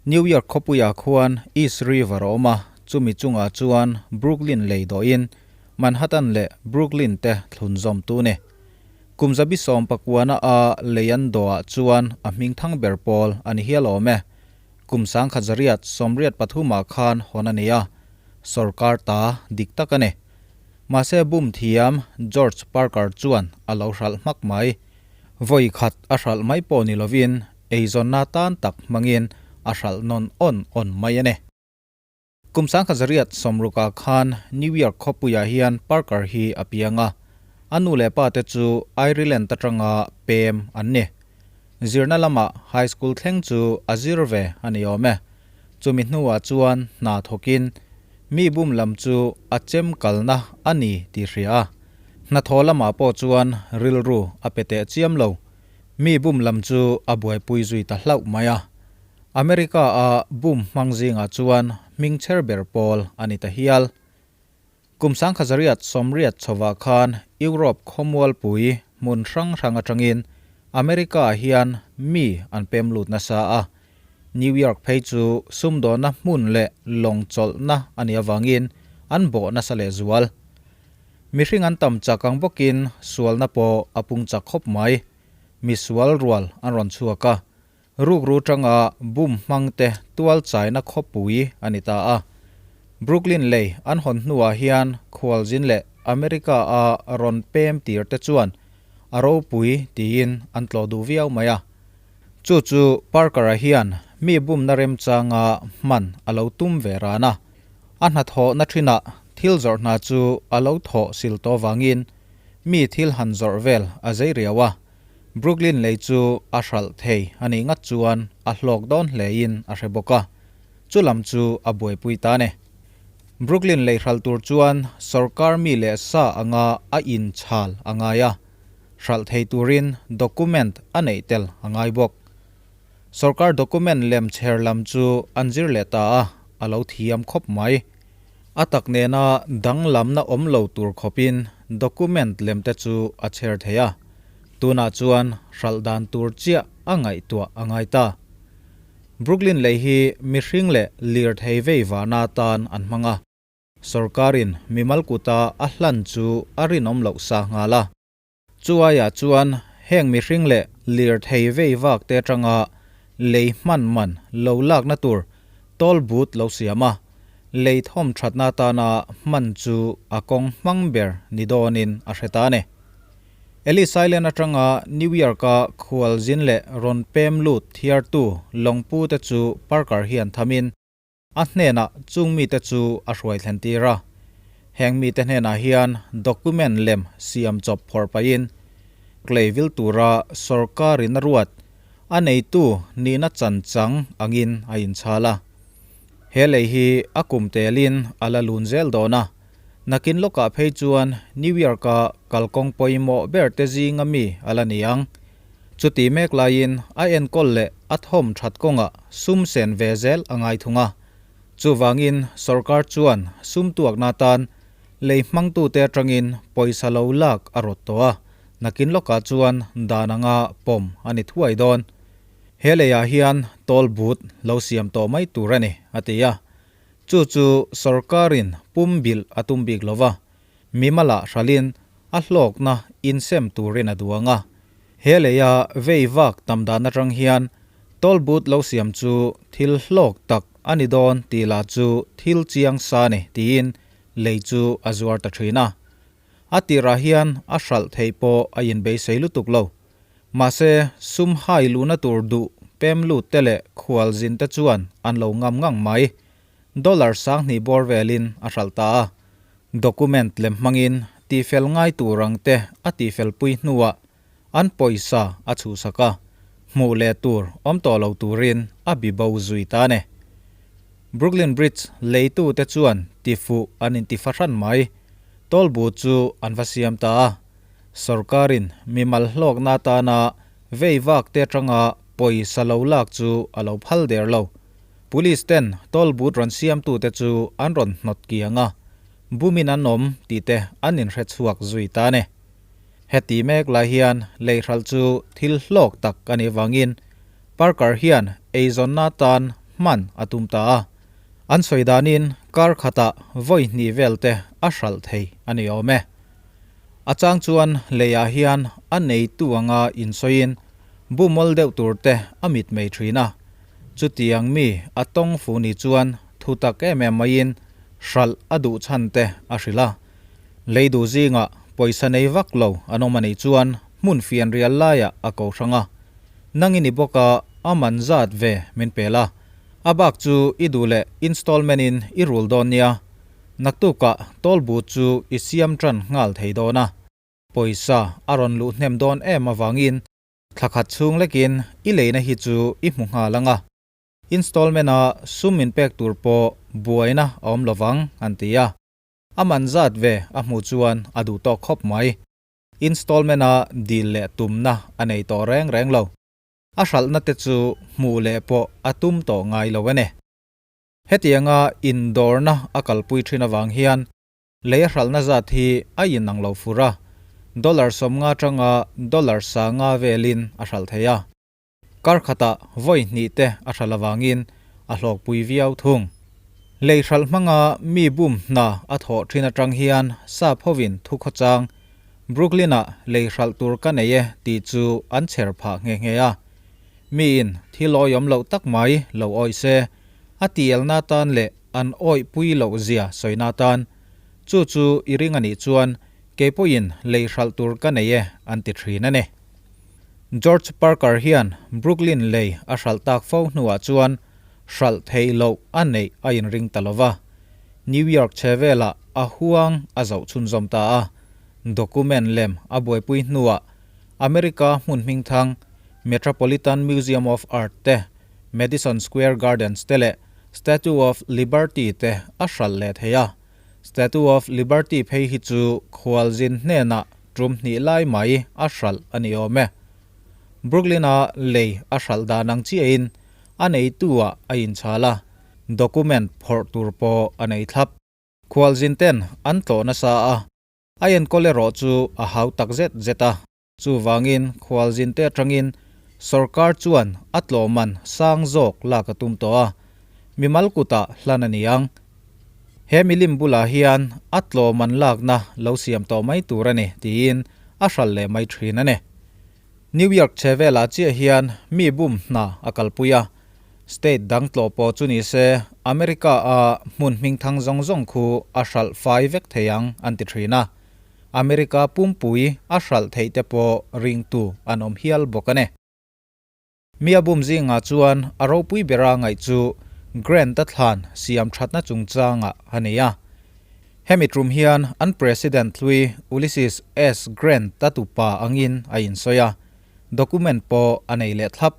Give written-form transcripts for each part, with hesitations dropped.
New York khawpuiah khuan East River a awm a, chumi chungah chuan Brooklyn lei dawhin Manhattan leh Brooklyn te thlun zawmtu ni. Kum zabi sawm pakuana a lei an dawhah chuan a hming thang ber pawl a ni hial awm e. Kum sangkhat zariat sawmriat pathumah khan hawn a ni a, sawrkar ta dik tak a ni. Mahse bum thiam George Parker chuan a lo hralh hmak mai. Vawi khat a hralh mai pawh ni lovin eizawnna tan tak hmangin a hralh nawn awn awn mai a ni. Kum sangkhat zariat sawmrukah khan New York khawpuiah hian Parker hi a piang a, a nu leh pa te chu Ireland atanga pem an ni. Zirna lamah high school thleng chu a zir ve a ni awm e. Chumi hnuah chuan hna thawkin mi bum lam chu a chem kalna a ni tih hria a. Hnathawh lamah pawh chuan rilru a pe teh chiam lo. Mi bum lam chu a buaipui zui ta hlauh mai a. America-a bum hmang zingah chuan hming chher ber pawl a ni ta hial. Kum sangkhat zariat sawmriat chhovah khan Europe khawmualpui hmun hrang hrang atangin America-ah hian mi an pem lut nasa a. New York phei chu sumdawnna hmun leh lawng chawlhna a nih avangin an bawh nasa lehzual. Mihring an tam chak ang bawkin sualna pawh a pung chak khawp mai. Mi sual rual an rawn chhuak a, rukru tanga bum hmangte tual chaina khawpui a ni ta a. Brooklyn lei an hawn hnuah hian khualzin leh America-a rawn pem tir te chuan a ropui tiin an tlawh duh viau mai a. Chu chu Parker-a hian mi bumna remchanga hman a lo tum ve ran a. A hnathawhna thinah thil zawrh hna chu a lo thawh sil tawh vangin mi thil han zawrh vel a zei riau a, Brooklyn lei chu a hralh thei a nih ngat chuan a hlawk dawn hlein a hre bawk a, chu lam chu a buaipui ta ne. Brooklyn lei hralh tur chuan sawrkar mi leh sa anga a inchhal a ngai a, hralh thei turin document a neih tel a ngai bawk. Sawrkar document lem chher lam chu an zir leh ta a, a lo thiam khawp mai. A tak nena danglamna awm lo tur khawpin document lem te chu a chher thei a, tunah chuan hralh dan tur chiah a ngaihtuah a ngai ta. Brooklyn lei hi mihring leh lirthei vei vahna atan an hmang a, sawrkarin mimal kuta a hlan chu a rinawm loh sa nghal a. Chu aiah chuan heng mihring leh lirthei vei vak te atanga lei hman man lo lakna tur toll booth lo siam a, lei thawm thatna atana hman chu a kawng hmang ber ni dawnin a hre ta a ni. Ellis Island atanga New York-a khualzin leh rawn pem lut thiartu lawngpu te chu Parker hian thamin, A hnenah chung mite chu a hruai thlen tir a. Heng mite hnenah hian document lem siam chawp phawrh pahin Clayville tura sawrkarin a ruat a neitu nihna chan chang angin a inchhal a. He lei hi a kum telin a la lun zel dawn a. Nakin lawkah phei chuan New York-a kalkawng pawimawh ber te zinga mi a la ni ang. Chuti mek laiin a enkawl leh a thawm that kawngah sum sen ve zel a ngai thung a. Chuvangin sawrkar chuan sum tuakna atan lei hmangtute atangin pawisa lo lak a rawt tawh a, nakin lawkah chuan dan anga pawm a ni thuai dawn. He leiah hian toll booth lo siam tawh mai tur a ni, a ti a. Chu chu sawrkarin pum bilh a tum bik lo va, Mimala hralin a hlawkna insem turin a duang a. He leia vei vak tam dan atang hian toll booth lo siam chu thil hlawk tak a ni dawn tih lah chu thil chiang sa ni tiin lei chu a zuar ta thin a. A tirah hian a hralh theih pawh a inbeisei lutuk lo. Mahse, sum hai luhna tur duh pem lut te leh khualzin te chuan an lo ngam ngang mai. Dollar sanghnih bawr velin a hralh ta a. Document lem hmangin tihfel ngai tur ang te a tihfel pui hnuah an pawisa a chhuhsak a, hmuh leh tur awm tawh lo turin a bi bo zui ta a ni. Brooklyn Bridge leitute chuan tifuh an inti fahran mai. Toll booth chu an va siam ta a. Sawrkarin mimal hlawkna atana vei vak te atanga pawisa lo lak chu a lo phal der lo. Police ten toll booth rawn siamtute chu an rawn hnawt kiang a, bumin an awm tih te an inhre chhuak zui ta a ni. Heti mek lai hian leihralh chu thil hlawk tak a nih vangin Parker hian eizawnna tan hman a tum ta a. An sawi danin kar khatah vawi hnih vel te a hralh thei a ni awm e. A chang chuan leiah hian a neitu anga insawiin bumawl deuh tur te a mit mai thin a. Chutiang mi a tawng fu ni chuan thu tak em em maiin hralh a duh chhan te a hrilh a. Lei duh zingah pawisa nei vak lo an awm a nih chuan hmun fian rial laiah a ko hrang a. Nang i ni bawk a, a man zat ve min pel a. A bak chu i duh leh installment in i rul dawn nia. Naktukah toll booth chu i siam tan nghal thei dawn a. Pawisa a rawn luh hnem dawn em avangin thla khat chhung lekin i leina hi chu i hmu nghal ang a. Installment a sum min pek tur pawh buaina a awm lovang an ti a. A man zat ve a hmuh chuan a duh tawk khawp mai. Installment a dil leh tumna a nei tawh reng reng lo. A hralhna te chu hmuh leh pawh a tum tawh ngai lo a ni. Hetianga indawrna a kalpui thin avang hian lei a hralhna zat hi a inang lo fur a, dollar 50 atanga dollar 500 velin a hralh thei a. Kar khatah vawi hnih te a hralh avangin a hlawkpui viau thung. Lei hralh hmanga mi bum hna a thawh thin atang hian sap hovin thu khawchang Brooklyn-ah lei hralh tur ka nei e tih chu an chher phah nghe nghe a. Miin thil awihawm loh tak mai lo awih se, a tielna tan leh an awihpui loh zia sawina tan. Chu chu i ring a nih chuan kei pawhin lei hralh tur ka nei e an ti thin a ni. George Parker hian Brooklyn lei a hralh tak fo hnuah chuan hralh theih loh a neih a inring ta lova, New York chhe velah a huang a zoh chhunzawm ta a. Document lem a buaipui hnuah America hmun hmingthang Metropolitan Museum of Art te, Madison Square Gardens te leh Statue of Liberty te a hralh leh thei a. Statue of Liberty phei hi chu khualzin hnenah tum hnih lai mai a hralh a ni awm e. Brooklyn-a lei a hralh dan ang chiahin a neitu-ah a inchhal a, document phawrh tur pawh a nei thlap. Khualzin ten an tlawh nasa a, a enkawl erawh chu a hau tak zet zet a. Chuvangin khualzin te atangin sorkar chuan a tlawhman sang zawk lak a tum tawh a, mimal kutah hlan a ni ang. He milim bulah hian a tlawm an lakna lo siam tawh mai tur a ni tiin a hral leh mai thin a ni. New York che velah chiah hian mi bum hna a kalpui a, state dang tlawh pawh chu ni se America a hmun hmingthang zawng zawng khu a hralh fai vek thei ang an ti thin a, America pumpui a hralh theih te pawh ringtu an awm hial bawk a ni. Mi a bum zingah chuan a ropui bera ngaih chu Grant-a thlan siam thatna chungchangah a ni a. Hemi tum hian an President hlui Ulysses S. Grant-a tupa angin a insawi a, document pawh a nei leh thlap.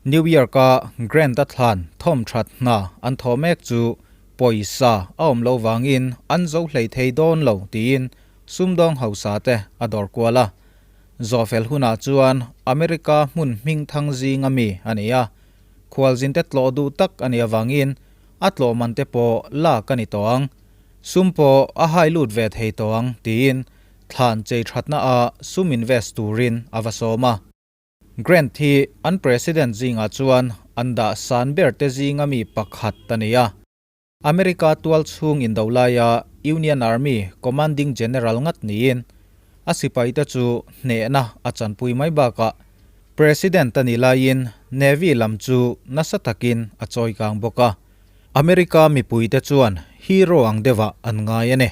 New York-a Grant-a thlan thawm that hna an thawh mek chu pawisa a awm loh vangin an zo hlei thei dawn lo tiin sumdawng hausa te a dawr kual a. Zawhfel hunah chuan America hmun hmingthang zinga mi a ni a, khualzinte tlawh duh tak a nih avangin a tlawh man te pawh lak a ni tawh ang, sum pawh a hai lut ve thei tawh ang tiin thlan chei thatna a sum invest turin a va sawm a. Grant hi an President zingah chuan an dah san ber te zinga mi pakhat a ni a. America tual chhung indo laia Union Army Commanding General ngat niin a sipaite chu hnehna a chanpui mai bakah President a nih laiin Navy lam chu nasa takin a chawi kang bawk a. America mipuite chuan hero ang deuhah an ngai a ni.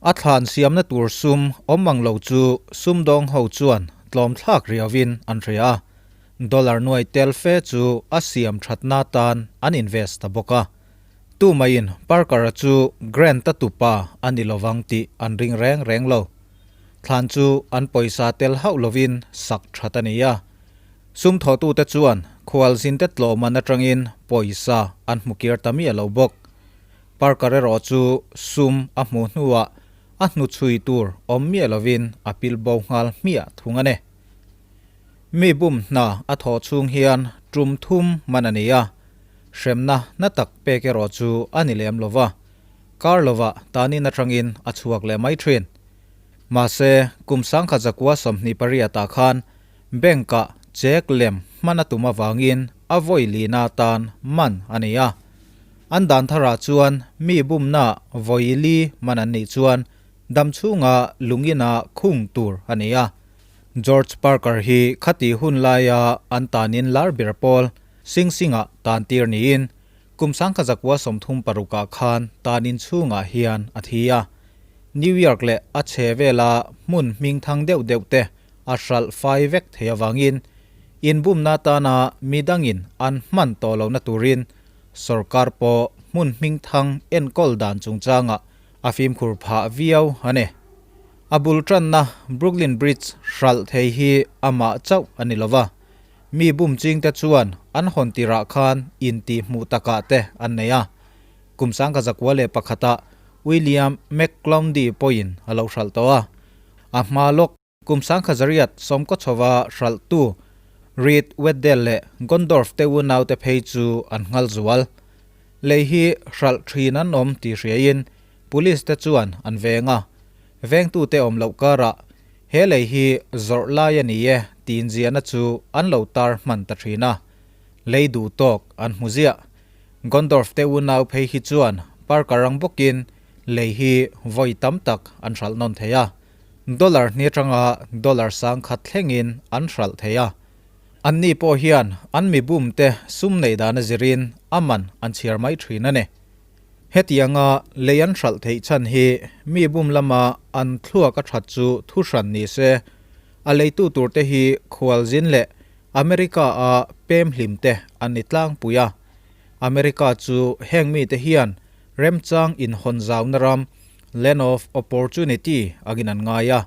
A thlan siamna tur sum awm ang lo chu sumdawng ho chuan tlawmthlak riauin an hria a. Dollar nuai tel fe chu a siam thatna tan an invest ta bawk a. Tumaiin Parker-a chu Grant-a tupa a ni lovang tih an ring reng reng lo. Thlan chu an pawisa tel hauh lovin sak that a ni a. Sum thawhtute chuan khualzinte tlawhman atangin pawisa an hmu kir ta miah lo bawk. Parker erawh chu sum a hmuh hnuah a hnuchhui tur awm miah lovin a pil bo nghal hmiah thung a ni. Mi bum hna a thawh chhung hian tum thum man a ni a, hremna na tak pek erawh chu a ni lem lo va, kar lovah tanin atangin a chhuak leh mai thin. Mahse, kum 1928 ah khan bank-ah check lem hman a tum avangin a vawi lina tan man a ni a. An dan tharah chuan mi bumna vawi li man an nih chuan dam chhunga lungina khung tur a ni a. George Parker hi khati hun laia an tanin lar ber pawl Sing Sing-ah tan tir niin kum sangkha zakua 36 ah khan tanin chhungah hian a thi a. New York leh a chhe vela hmun hming thang deuh deuh te a hralh fai vek thei avangin inbumna tana midangin an hman tawh lohna turin sorkar pawh hmun hming thang enkawl dan chungchangah a fimkhur phah viau a ni. A bul tanna Brooklyn Bridge hralh thei hi amah chauh a ni lova, mi bum chingte chuan an hawn tirah khan intihhmuh takah te an nei a. Kum 1901ah William McCloundy pawhin a lo hralh tawh a. A hma lawk kum 1890 chhova hralhtu Reed Weddell leh Gondorf te unaute phei chu an nghal zual. Lei hi hralh thin an awm tih hriain Police te chuan an veng a. Vengtute awm loh karah he lei hi zawrh lai a ni e tiin ziahna chu an lo tar hman ta thin a. Lei duh tawk an hmu ziah. Gondorf te unau phei hi chuan Parker ang bawkin lei hi vawi tam tak an hralh nawn thei a. Dollar hni atanga dollar 1000 thlengin an hralh thei a. Anni pawh hian an mi bum te sum neih dan a zirin a man an chhiar mai thin a ni. Hetianga lei an hralh theih chhan hi mi bum lama an thluak a that chu thu hran ni se, a leitu tur te hi khualzin leh America a pem hlim te an ni tlangpui a. America chu heng mite hian remchang inhawn zauna ram, land of opportunity, angin an ngai a,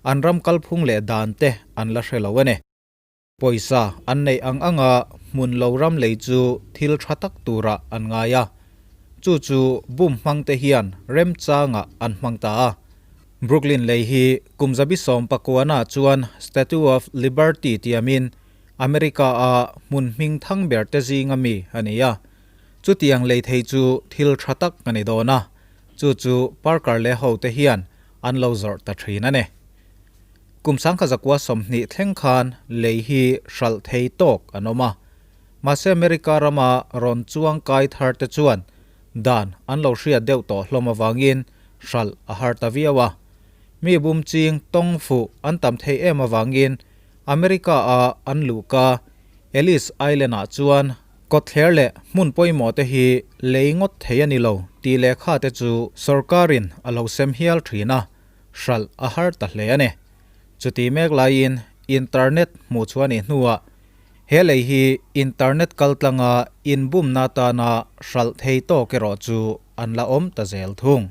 an ram kalphung leh dan te an la hre lo a ni. Pawisa an neih ang anga hmun lo ram lei chu thil tha tak turah an ngai a, chu chu bum hmang te hian remchangah an hmang ta a. Brooklyn lei hi kum 19 ah chuan Statue of Liberty tiamin America a hmun hming thang ber te zinga mi a ni a. Chutiang lei thei chu thil tha tak a ni dawn a, chu chu Parker leh ho te hian an lo zawrh ta thin a ni. Kum 1920 thleng khan lei hi hralh thei tawk an awm a. Mahse America rama rawn chuang kai thar te chuan dan an lo hriat deuh tawh hlawm avangin hralh a har ta viau a. Mi bum ching tawng fuh an tam thei em avangin America a an luhka Ellis Island ah chuan kawtthler leh hmun pawimawh te hi lei ngawt thei a ni lo tih lehkha te chu sorkarin a lo sem hial thin a. Hralh a har ta hle a ni. Chuti mek laiin internet hmuh chhuah nih hnuah he lei hi internet kaltlanga inbumna atana hralh thei tawk erawh chu an la awm ta zel thung.